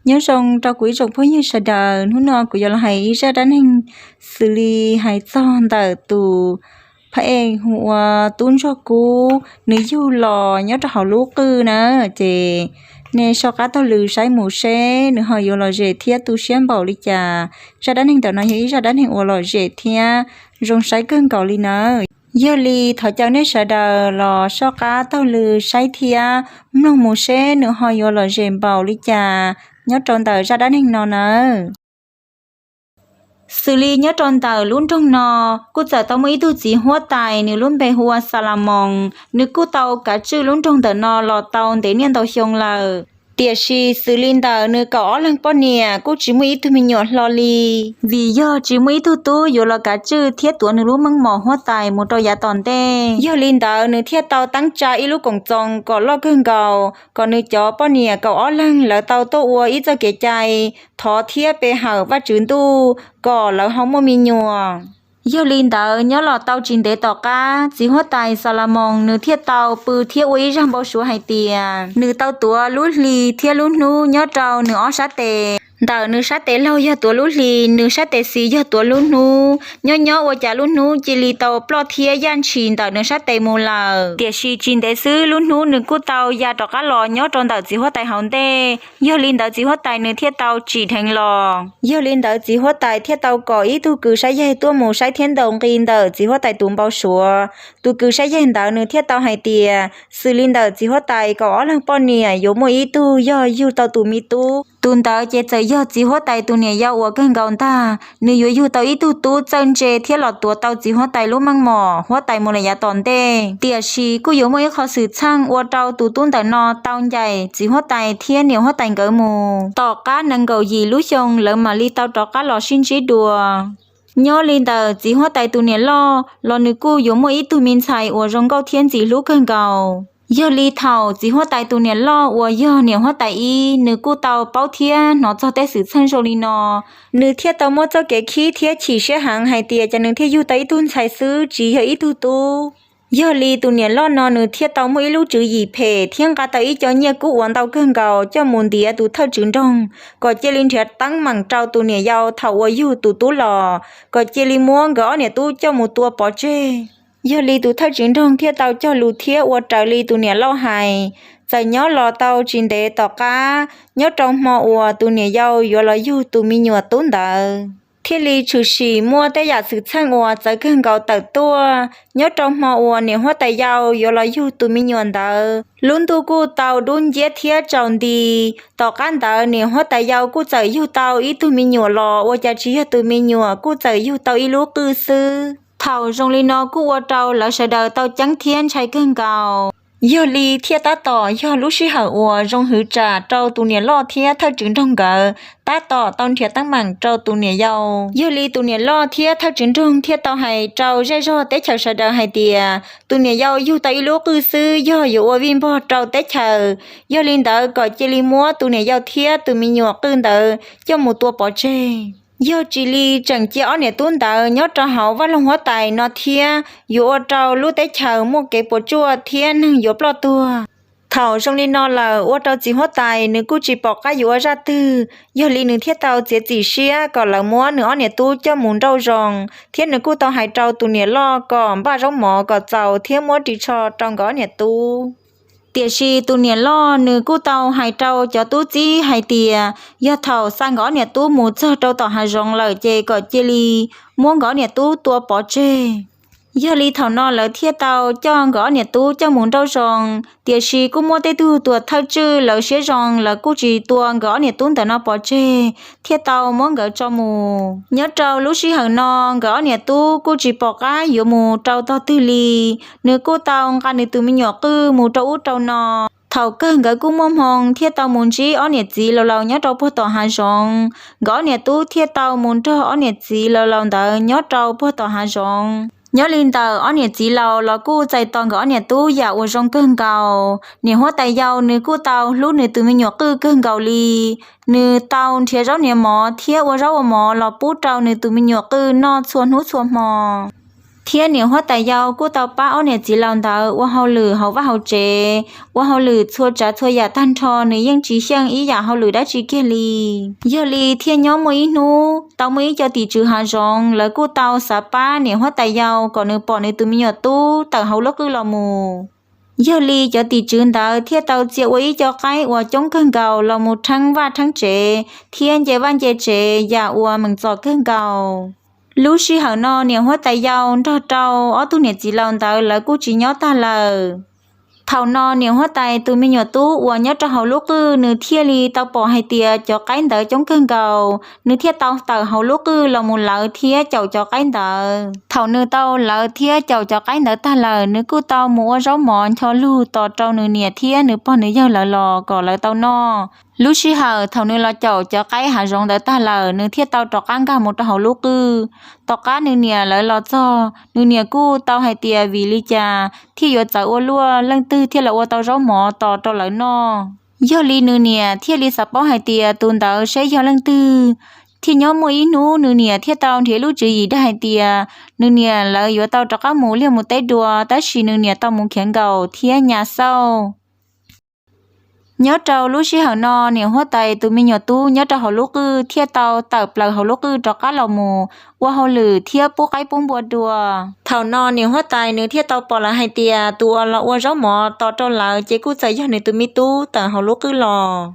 Nyob zoo rau kuv ib tsoom phooj ywg sawv daws, hnub no kuv yuav los hais ib zaj dab neeg xws li hais txog ntawm tus phab ej hu ua Tub Ntsuag Kub, nws yug los nyob rau hauv lub qwj na, ces nej soj qab taug lw saib mus seb nws ho yuav lom zem thiab tu siab npaum li cas. Zaj dab neeg ntawm no yog ib zaj dab neeg uas lom zem thiab zoo saib kawg nkaus li nawb. Yog li thov caw nej sawv daws los soj qab taug lw saib thiab mloog mus seb nws ho yuav lom zem npaum li cas nyob rau ntawm zaj dab neeg no nawb. Xws li nyob rau ntawm lub nroog no, kuj txawm tau muaj ib tug txiv huab tais, nws lub npe hu ua Xalamoos, nws kuj tau kav tswj lub nroog ntawm no los tau ntev niaj ntau xyoo lawm. Tiam sis xws li ntawm nws kaum ob leeg poj niam kuj tsis muaj ib tug me nyuam hlo li, vim yog tsis muaj ib tug tub yuav los kav tswj thiab tuav nws lub meej mom huab tais mus rau yav tom ntej. Yog li ntawd nws thiaj tau teeb tsa ib lub koom txoos kom loj kawg nkaus, kom nws cov poj niam kaum ob leeg lawv tau tuaj ua ib txoj kev cai thov thiab pe hawm Vajtswv ntuj kom lawv ho muaj me nyuam. Yog li ntawd nyob los tau tsis ntev tom qab, txiv huab tais Xalamoos nws thiaj tau pw thiab ua ib zaj npau suav hais tias nws tau tuav lub hli thiab lub hnub nyob rau nws ob sab tes. Ntawm nws sab tes laug yog tuav lub hli, nws sab tes xis yog tuav lub hnub. Nyob nyob ua cas lub hnub cia li tau ploj thiab yaj ntshis ntawm nws sab tes mus lawm. Tiam sis tsis ntev xwb lub hnub nws kuj tau ya rov qab los nyob rau ntawm txiv huab tais hauv ntej. Yog li ntawd txiv huab tais nws thiaj tau tsim dheev los. Yog li ntawd txiv huab tais thiaj tau kom ib tug kws saib yaig tuaj mus saib thiab ntaus nqi ntawm txiv huab tais tus npau suav. Tus kws saib yaig ntawd nws thiaj tau hais tias xws li ntawm txiv huab tais kaum ob leeg poj niam yuav muaj ib tug yog yug tau tus me tub. Tus ntawd ces txawm yog txiv huab tais tus niam yau uas kawg nkaus ntag, nws yuav yug tau ib tug tub txawj ntse thiab los tuav tau txiv huab tais lub meej mom huab tais mus lawm yav tom ntej. Tiam sis kuj yuav muaj ib qho xwm txheej ua rau tus tub ntawm no tau ncaim txiv huab tais thiab niam huab tais nkawd mus. Tom qab nees nkaum yim lub xyoo lawv mam li tau rov qab los sib ntsib dua. Nyob li ntawm txiv huab tais tus niam loj los nws kuj yuav muaj ib tug me ntxhais uas zoo nkauj thiab ntxim hlub kawg nkaus. Yog li thaum txiv huab tais tus niam loj uas yog niam huab tais ib, nws kuj tau paub thiab hnov txog tej xwm txheej zoo li no, nws thiaj tau muab txoj kev khib thiab chim siab heev hais tias ces nws thiaj yug tau ib tug ntxhais xwb tsis yog ib tug tub. Yog li tus niam loj no nws thiaj tau muaj ib lub tswv yim phem thiab nqa tau ib co nyiaj kub uas ntau kawg nkaus coj mus ntiav tus thawj tswv nroog kom cia li nrhiav teeb meem rau tus niam yau thaum uas yug tus tub los, kom cia li muab nkawd ob niam tub coj mus tua pov tseg. Yog li tus thawj tswv nroog thiaj tau cog lus thiab ua raws li tus niam loj hais. Txawm nyob los tau tsis ntev tom qab, nyob rau hmo uas tus niam yau yuav los yug tus me nyuam tub ntawd, thiaj li tshwm sim muaj tej yam xwm txheej uas txawv kawg nkaus tawm tuaj. Nyob rau hmo uas niam huab tais yau yuav los yug tus me nyuam ntawd, lub ntuj kuj tau dub nciab thiab tsaus nti. Tom qab ntawd niam huab tais yau kuj txawm yug tau ib tug me nyuam los ua cas tsis yog tus me nyuam, kuj txawm yug tau ib lub qwj xwb. Thaum zoo li no kuj ua rau lawv sawv daws tau ceeb thiab ntshai kawg nkaus. Yog li thiaj tab tom yog lub sij hawm uas zoo hwv tsam rau tus niam loj thiab thawj tswv nroog nkawd tab tom tau nrhiav teeb meem rau tus niam yau. Yog li tus niam loj thiab thawj tswv nroog thiaj tau hais rau zej zog teb chaws sawv daws hais tias tus niam yau yug tau ib lub qwj xwb yog yuav ua vij npog rau teb chaws. Yog li ntawd kom cia li muab tus niam yau thiab tus me nyuam qwj ntawd coj mus tua pov tseg. Yog tsis li tseem cia ob niam tub ntawd nyob rau hauv vaj loog huab tais no thiab yuav ua rau lub teb chaws muaj kev puas tsuaj thiab neeg yuav ploj tuag. Thaum zoo li no lawm ua rau txiv huab tais nws kuj tsis pom qab yuav ua zaj twg, yog li nws thiaj tau txiav txim siab kom lawv muab nws ob niam tub coj mus nrauj zoo, thiab nws kuj tau hais rau tus niam loj kom npaj zaub mov kom txaus thiab muab ris tsho rau nkawd ob niam tub. Tiam sis tus niam loj nws kuj tau hais rau cov tub txib hais tias yog thaum xa nkawd ob niam tub mus txog rau tom hav zoov lawm ces kom cia li muab nkawd ob niam tub tua pov tseg. Yog li thaum no lawv thiaj tau coj nkawd ob niam tub coj mus nrauj zoo, tiam sis kuj muaj tej tug tuam thawj tswj lawv siab zoo lawv kuj tsis tua nkawd ob niam tub ntawm no pov tseg, thiaj tau muab nkawd tso mus. Nyob rau lub sij hawm no nkawd ob niam tub kuj tsis pom qab yuav mus rau tog twg li, nws kuj tau nqa nws tus me nyuam qwj mus rau ub rau no. Thaum kawg nkawd kuj muaj hmoo thiaj tau mus ntsib ob niam txiv laus laus nyob rau puag tom hav zoov. Nkawd ob niam tub thiaj tau mus nrog ob niam txiv laus laus ntawd nyob rau puag tom hav zoov. Nyob li ntawm ob niam txiv laus los kuj txais tos nkawd ob niam tub yam uas zoo kawg nkaus. Niam huab tais yau nws kuj tau hlub nws tus me nyuam qwj kawg nkaus li. Nws tau nrhiav zaub nrhiav mov thiab ua zaub ua mov los pub rau nws tus me nyuam qwj noj txhua hnub txhua hmo. Thiab niam huab tais yau kuj tau pab ob niam txiv laus ntawd ua hauj lwm hauv vaj hauv tsev, ua hauj lwm txhua tsav txhua yam tag nrho, nws yeej tsis xyeej ib yam hauj lwm dab tsi kiag li. Yog li thiaj nyob muaj ib hnub tau muaj ib co tim tswv hav zoov, lawv kuj tau xav pab niam huab tais yau kom nws pom nws tus me nyuam tub tawm hauv lub qwj los mus. Yog li cov tim tswv ntawd thiaj tau txia ua ib co qaib uas coob kawg nkaus los mus rheeb vaj rheeb tsev thiab nce vaj nce tsev yam uas meem txom kawg nkaus. Lub sij hawm no niam huab tais yau nrog rau ob tug niam txiv laus ntawd lawv kuj tsis nyob tag lawm. Thaum no niam huab tais tus me nyuam tub uas nyob rau hauv lub qwj nws thiaj li tau pom hais tias cov qaib ntawd coob kawg nkaus, nws thiaj tau tawm hauv lub qwj los mus lawv thiab caum cov qaib ntawd. Thaum nws tau lawv thiab caum cov qaib ntawd tag lawm, nws kuj tau mus ua zaub mov ncho lug tos rau nws niam thiab nws pog nws yawg lawv los kom lawv tau noj. Lub sij hawm thaum nws los caum cov qaib hav zoov ntawd tag lawm, nws thiaj tau rov qab nkag mus rau hauv lub qwj. Tom qab nws niam lawv los txog, nws niam kuj tau hais tias vim li cas thiaj yuav txawv ua luaj, leej twg thiaj los ua tau zaub mov tos rau lawv noj. Yog li nws niam thiaj li xav paub hais tias tus ntawd seb yog leej twg. Thiaj nyob muaj ib hnub nws niam thiaj tau nrhiav lub tswv yim dag hais tias nws niam lawv yuav tau rov qab mus liaj mus teb dua, tab sis nws niam tau mus khiav nkaum thiab nyas xauj. Nyob rau lub sij hawm no niam huab tais tus me nyuam tub nyob rau hauv lub qwj thiaj tau tawm plaws hauv lub qwj rov qab los mus ua hauj lwm thiab pub qaib pub npua dua. Thaum no niam huab tais nws thiaj tau pom lawv hais tias tus uas los ua zaub mov tos rau lawv ces kuj txawm yog nws tus me tub tawm hauv lub qwj los.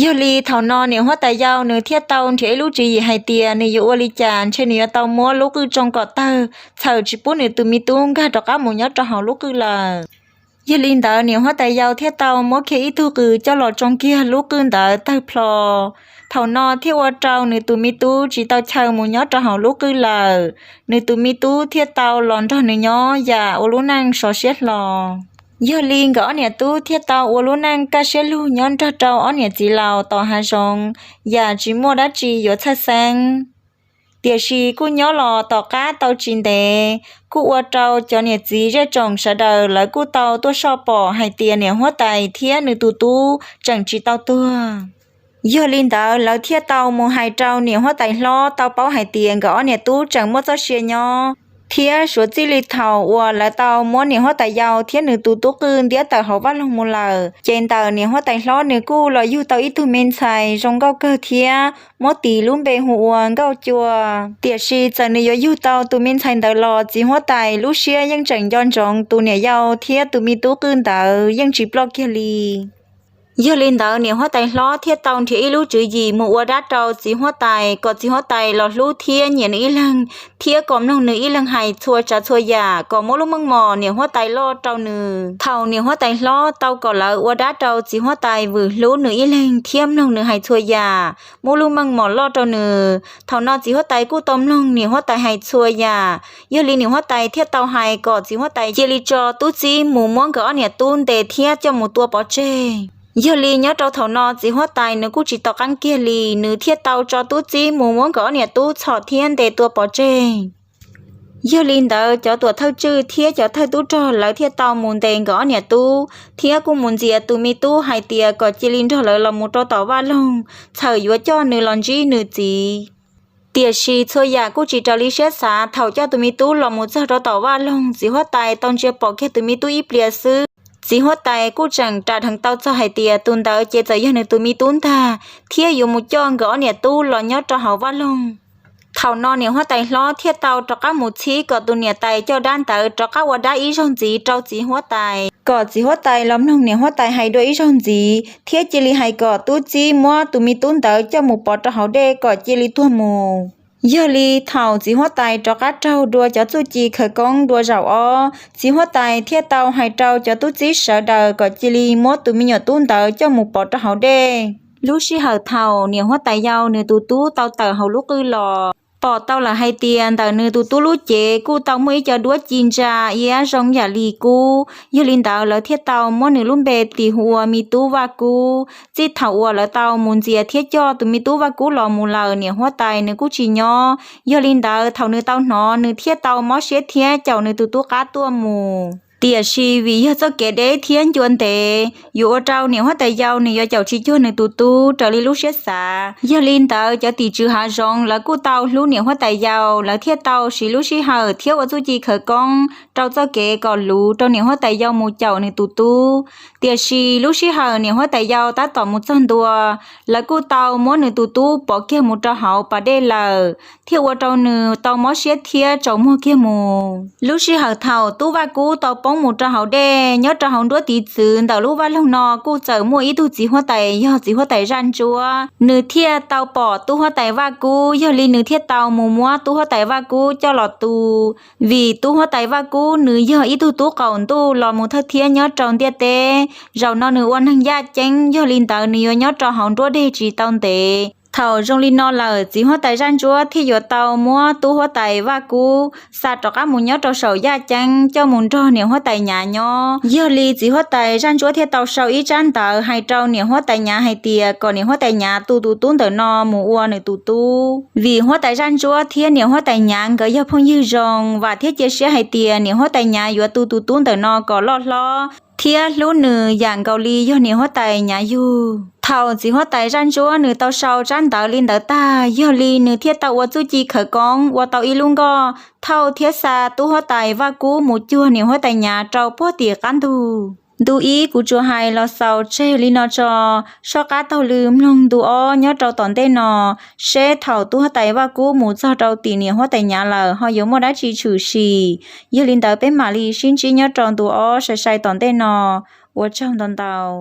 Yog li thaum no niam huab tais yau nws thiaj tau nrhiav ib lub tswv yim hais tias nws yuav ua li cas ntshe nws yuav tau muab lub qwj tsoo kom tawg txhawm tsis pub nws tus me tub nkag rov qab mus nyob rau hauv lub qwj lawm. Yog li ntawd niam huab tais yau thiaj tau muab kiag ib tug qws coj los tsoo kiag lub qwj ntawd tawg plho. Thaum no thiaj ua rau nws tus me tub tsis tau chaw mus nyob rau hauv lub qwj lawm, nws tus me tub thiaj tau los nrog nws nyob yam ua lub neej sov siab hlo. Yog li nkawd ob niam tub thiaj tau ua lub neej kaj siab lug nyob nrog rau ob niam txiv laus tom hav zoov yam tsis muaj dab tsi yuav txhawj xeeb. Tiam sis kuj nyob los tom qab tau tsis ntev, kuj ua rau cov niam txiv zej tsoom sawv daws lawv kuj tau tuaj soj pom hais tias niam huab tais thiab nws tus tub tseem tsis tau tuag. Yog li ntawd lawv thiaj tau mus hais rau niam huab tais hlob tau paub hais tias nkawd ob niam tub tseem muaj txoj sia nyob thiab suav txij li thaum uas lawv tau muab niam huab tais yau thiab nws tus tub qwj ntiab tawm hauv vaj loog mus lawm ces ntawm niam huab tais hlob nws kuj los yug tau ib tug me ntxhais zoo nkauj kawg thiab muab tis lub npe hu ua Nkauj Cua. Tiam sis txawm nws yuav yug tau tus me ntxhais ntawd los txiv huab tais lub siab yeej tseem nco ntsoov tus niam yau thiab tus me tub qwj ntawd yeej tsis ploj kiag li. Yog li ntawd niam huab tais hlob thiaj tau nrhiav ib lub tswv yim mus ua dab rau txiv huab tais kom txiv huab tais los hlub thiab nyiam nws ib leeg thiab kom mloog nws ib leeg hais txhua tsav txhua yam kom muab lub meej mom niam huab tais loj rau nws. Thaum niam huab tais hlob tau kom lawv ua dab rau txiv huab tais vwm hlub nws ib leeg thiab mloog nws hais txhua yam, muab lub meej mom loj rau nws, thaum no txiv huab tais kuj tau mloog niam huab tais hais txhua yam. Yog li niam huab tais thiaj tau hais kom txiv huab tais cia li tso tub txib mus muab nkawd ob niam tub ntes thiab coj mus tua pov tseg. Yog li nyob rau thaum no txiv huab tais nws kuj tsis tom qab kiag li, nws thiaj tau tso tub txib mus muab nkawd ob niam tub txhom thiab ntes tua pov tseg. Yog li ntawd cov tuam thawj tswj thiab cov thawj tub rog lawv thiaj tau mus ntes nkawd ob niam tub thiab kuj mus ntxias tus me tub hais tias kom cia li nrog lawv los mus rau tom vaj loog, txhawm yuav coj nws los ntsib nws txiv. Tiam sis txhua yam kuj tsis raws li siab xav, thaum coj tus me tub los mus txog rau tom vaj loog, txiv huab tais tau ntsia pom kiag tus me tub ib pliag xwb, txiv huab tais kuj tseem ras dheev tau txog hais tias tus ntawd ces txawm yog nws tus me tub ntag thiab yuav mus coj nkawd ob niam tub los nyob rau hauv vaj loog. Thaum no niam huab tais hlob thiaj tau rov qab mus txhib kom tus niam tais coj dab ntawd rov qab ua dab ib zaug ntxiv rau txiv huab tais, kom txiv huab tais los mloog niam huab tais hais dua ib zaug ntxiv thiab cia li hais kom tub txib muab tus me tub ntawd coj mus pov rau hauv dej kom cia li tuag mus. Yog li thaum txiv huab tais rov qab raug dua cov txuj ci khawv koob dua zaum ob, txiv huab tais thiaj tau hais rau cov tub txib sawv daws kom cia li muab tus me nyuam tub ntawd coj mus pov rau hauv dej. Lub sij hawm thaum niam huab tais yau nws tus tub tau tawm hauv lub qwj los, pom tau lawm hais tias ntawm nws tus tub lub cev kuj tau muaj ib co duab ci ntsa iab zoo yam li kub. Yog li ntawd lawv thiaj tau muab nws lub npe tis hu ua me tub Vaj Kub. Txij thaum uas lawv tau mus ntxias thiab coj tus me tub Vaj Kub los mus lawm, niam huab tais nws kuj tsis nyob. Yog li ntawd thaum nws tau hnov nws thiaj tau mob siab thiab caum nws tus tub qab tuaj mus. Tiam sis vim yog txoj kev deb thiab ncua ntev, yuav ua rau niam huab tais yau nws yuav caum tsis cuag nws tus tub raws li lub siab xav. Yog li ntawd cov tim tswv hav zoov lawv kuj tau hlub niam huab tais yau, lawv thiaj tau siv lub sij hawm thiab ua txuj ci khawv koob rau txoj kev kom luv rau niam huab tais yau mus caum nws tus tub. Tiam sis lub sij hawm niam huab tais yau tab tom mus txog ntua, lawv kuj tau muab nws tus tub pov kiag mus rau hauv pas dej lawm, thiaj ua rau nws tau mob siab thiab tsaus muag kiag mus. Lub sij hawm thaum tub Vaj Kub tau poob mus rau hauv dej, nyob rau hauv nruab tiv txwv ntawm lub vaj loog no kuj txawm muaj ib tug txiv huab tais yog txiv huab tais Zaj Ntsuab, nws thiaj tau pom tub huab tais Vaj Kub, yog li nws thiaj tau mus muab tub huab tais Vaj Kub coj los tu. Vim tub huab tais Vaj Kub nws yog ib tug tub qaum ntuj los mus thawj thiab nyob rau ntiaj teb, zaum no nws ua neeg yaj ceeb, yog li ntawd nws yuav nyob rau hauv nruab dej tsis tau ntev. Thaum zoo li no lawm, txiv huab tais Zaj Ntsuab thiaj yuav tau muab tub huab tais Vaj Kub xa rov qab mus nyob rau saum yaj ceeb coj mus nrog niam huab tais Nyav nyob. Yog li txiv huab tais Zaj Ntsuab thiaj tau sau ib tsab ntawv hais rau niam huab tais Nyav hais tias kom niam huab tais Nyav tu tus tub ntawm no mus ua nws tus tub, vim huab tais Zaj Ntsuab thiab niam huab tais Nyav nkawd yog phooj ywg zoo, vam thiab cia siab hais tias niam huab tais Nyav yuav tu tus tub ntawm no kom loj hlob thiab hlub nws yam nkaus li yog niam huab tais Nyav yug. Thaum txiv huab tais Zaj Ntsuab nws tau sau tsab ntawv li ntawd tag, yog li nws thiaj tau ua txuj ci khawv koob ua tau ib lub nkoj thauj thiab xa tub huab tais Vaj Kub mus cuag niam huab tais Nyav rau puag tim qab ntug. Ntu ib kuv tsuas hais los xaus tseg li no tso, soj qab taug lw mloog ntu ob nyob rau tom ntej no, seb thaum tub huab tais Vaj Kub mus txog rau tim niam huab tais Nyav lawm ho yuav muaj dab tsi tshwm sim. Yog li ntawd peb mam li sib ntsib nyob rau ntu ob sai sai tom ntej no. Ua tsaug ntau ntau.